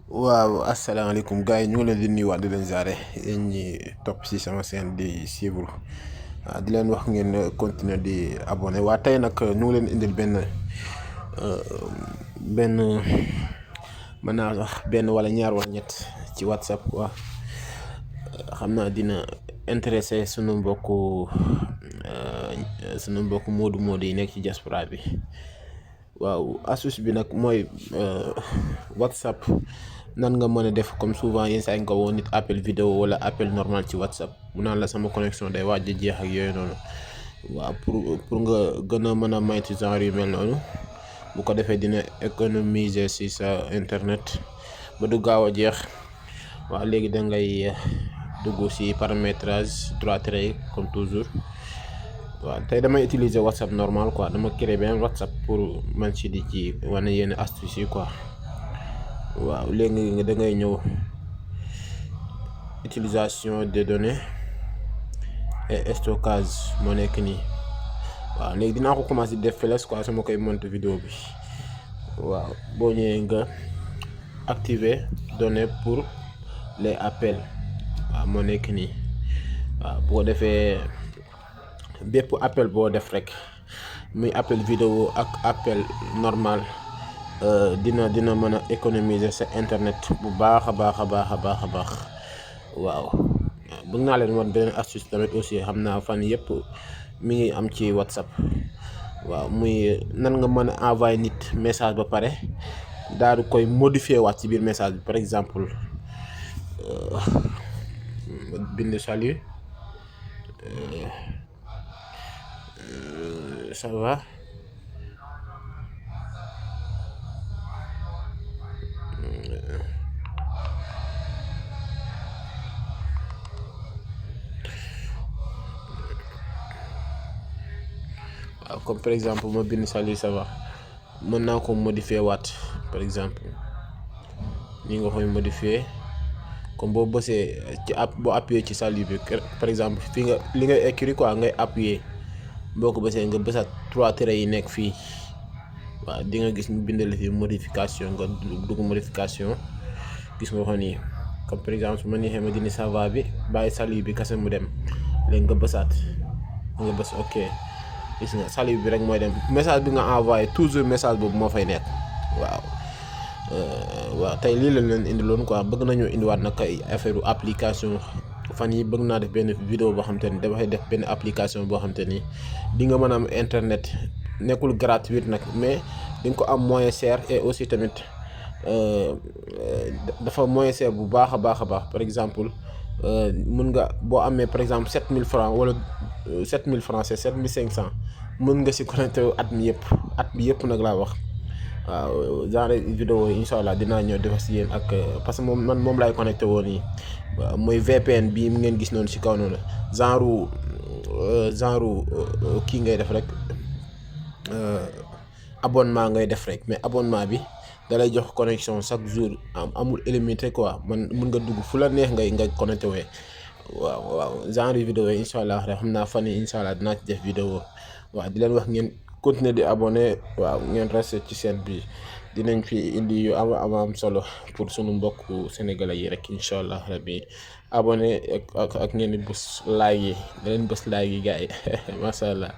waaw asalaamaaleykum gars yi ñu ngi leen di nuyuwaat di leen jaare yéen ñi topp ci sama chaîne di suivre di leen wax ngeen continuer di abonné waa tey nag ñu ngi leen indil benn mën naa wax benn wala ñaar wala ñett ci WhatsApp quoi xam naa dina intéressé sunu mbokku moodu yi nekk ci diaspora bi. waaw astuce bi nag mooy WhatsApp nan nga mën a def comme souvent yenn saa yi nga woo nit appel vidéo wala appel normal ci WhatsApp mu naan la sama connexion day waaj a jeex ak yooyu noonu. waaw pour nga gën a mën a moytu genre yu mel noonu bu ko defee dina économiser ci sa internet ba du gaaw a jeex. waaw léegi da ngay dugg ci paramétrage 3 traits comme toujours. waaw tey damay utiliser WhatsApp normal quoi, dama créer benn WhatsApp pour man ci di ci wane yenn astuces yi quoi. waaw léegi da ngay ñëw utilisation des données et stockage moo nekk nii. waaw léegi dinaa ko commencer di def flash quoi sama koy monter vidéo bi. waaw boo ñëwee nga activer données pour les appels. waaw moo nekk nii. waaw bu ko defee bépp appel boo def rek muy appel vidéo ak appel normal dina mën a économiser sa internet bu baax a baax. waaw bëgg naa leen woon beneen astuce tamit aussi, xam naa fan yëpp mi ngi am ci WhatsApp. waaw muy nan nga mën a envoyer nit message ba pare daal di koy modifier waat ci biir message bi. par exemple bind salut, ça va, waaw comme par exemple ma bind salut ça va, mën naa ko modifier waat. par exemple ni nga koy modifier comme boo bësee ci boo appuyer ci salut bi par exemple fii nga li ngay écrire quoi ngay appuyer, boo ko bësee nga bësaat 3 traits yi nekk fii. waaw di nga gis ñu bindal fi modification, nga dugg modification gis nga ko nii. comme par exemple su ma neexee ma dindi ça va bi bàyyi salut bi kese mu dem, léegi nga bësaat nga bës ok, gis nga salut bi rek mooy dem, message bi nga envoyé toujours message boobu moo fay nekk. waaw waaw tey lii la leen indiloon quoi. bëgg nañoo indiwaat nag ay affaire application fan yi bëgg naa def benn vidéo boo xam te ni dafay def benn application boo xam te ni di nga mën a am internet, nekkul gratuite nag mais di nga ko am moyen cher et aussi tamit dafa moyen cher bu baax a baax. par exemple mën nga boo amee par exemple 7000 francs wala 7000 francs c'est 7500 mën nga si connecté at mi yëpp nag laa wax. waaw genre vidéo yi incha allah dinaa ñëw defar si yéen ak parce que moom laay connecté woon nii. waaw mooy VPN bii mu ngeen gis noonu si kaw noonu genre kii ngay def rek, abonnement ngay def rek, mais abonnement bi dalay jox connexion chaque jour, amul illimité quoi. mën nga dugg fu la neex ngay connecté wee. waaw genre vidéo yi incha allah rek xam naa fan yi incha allah dinaa ci def vidéo. waaw di leen wax ngeen continuer di abonné. waaw ngeen resté ci chaîne bi, dinañ fi indi yu am solo pour sunu mbokku sénégalais yi rek incha allah rabbi. abonné ak ngeen di bës like yi, da leen bës like yi gars yi macha allah.